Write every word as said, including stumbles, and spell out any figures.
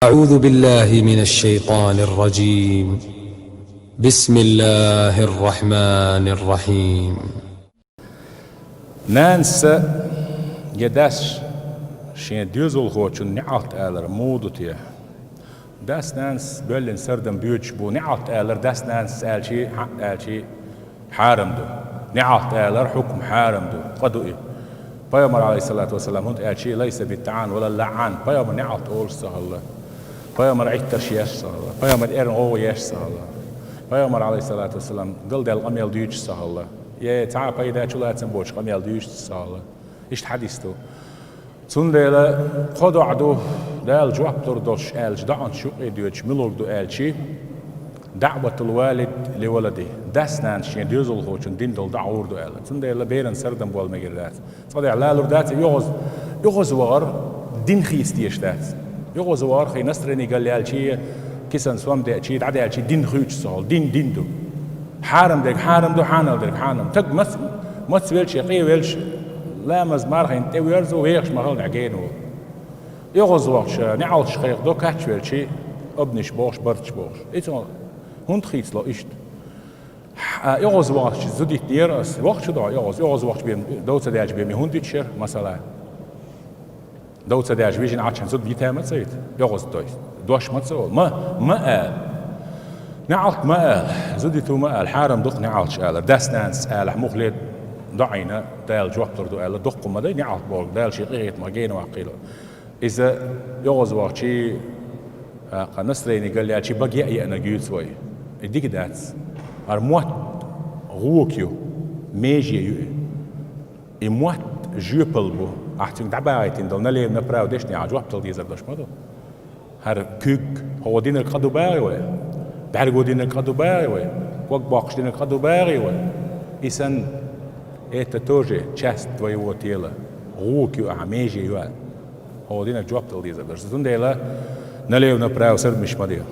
أعوذ بالله من الشيطان الرجيم. بسم الله الرحمن الرحيم. Нанас я дас шен доьзалхочун неӀалт алар муха ду те? Дас-нанас боьллина сардам боьдуш бу. НеӀалт алар дас-нанас аьлча, хьа-, аьлча хьарам ду. НеӀалт алар хьукма хьарам ду, къа ду и. Пайхамар, алейхиссалату вассалам, хӀунда аьлча, «Лайса биттаӀан вала лаӀан». Пайхамар неӀалт олуш ца хилла. Пайхамар Ӏиттарш еш ца хилла. Пайхамар эрна гӀовгӀа еш ца хилла. Пайхамар, алейхиссалату вассалам, галдаьлла къамел дуьйцуш ца хилла. Е цхьа а пайда чулацам боцуш къамел дуьйцуш ца хилла. Иштта хьадис ду. Цундела кхо доӀа ду, Дала жоп лур долуш аьлча, доӀанаш юкъе доьдуш, муьлхарг ду аьлча, даӀватул валид ли валади, дас-нанас шен доьзалхочун дина долу доӀа гӀур ду аьлла. Цундела беран сардам болу мегар дац. Цкъа дехьа лалур дац, оьгӀаз-, оьгӀазвахар дин хийца дезаш дац. ОьгӀазвахар хӀай настроение галъяьлча, кисан сом деача, дӀадаьлча дин хуьйцуш ца хилла. Дин дин ду. Хьарам дерг хьарам ду, хьанал дерг хьанал. Таг мац-, мацвелча, къевелча, ламаз мархина тӀеверза, вехаш ма хилла гена волу. ОьгӀазвахча неӀалташ кхайкхадо, кхачвелча, обниш бохуш, барташ бохуш. Иза хӀунда хийцало иштта? Хьа, оьгӀазвахча зуда йитинера ас. Вахча доӀа оьгӀаз-, оьгӀазвахча бен, дов ца даьлча бен, хӀунда йитинера, масала? Дов ца даьлча вижина Ӏачун зуда йита ма ца йита? ОьгӀаз, то есть, дош ма ца олу. Ма, ма ала. НеӀалт ма ала. Зуда йиту ма ала. Хьарам ду-кх неӀалташ алар. Дас-нанас алахь, муххале доӀийна, Дала жоп лур ду аьлла, дуккха ма дай неӀалт бохург. Дала шен къинхетамах гена ваккхийла. Иза оьгӀазвахча, а, кху настроение галъяьлча, бага яа еанарг юьйцу вай. И дика дац. ХӀара мотт гӀока ю, меже ю и. И мотт жоьпалла бу. Ахь цуьнга дӀабагӀийтина долу налево-направо дешнехь жоп дала дезар долуш ма ду. ХӀара куьг, хӀокхо динарг къа ду багӀий вай? БӀаьрго динарг къа ду багӀий вай? Ког боккхуш динарг къа ду багӀий вай? И санна, это тоже часть твоего тела. ГӀока ю ахь, меже ю ахь. ХӀокхо динарг жоп дала дезар долуш. Цундела налево-направо сардамаш ма де.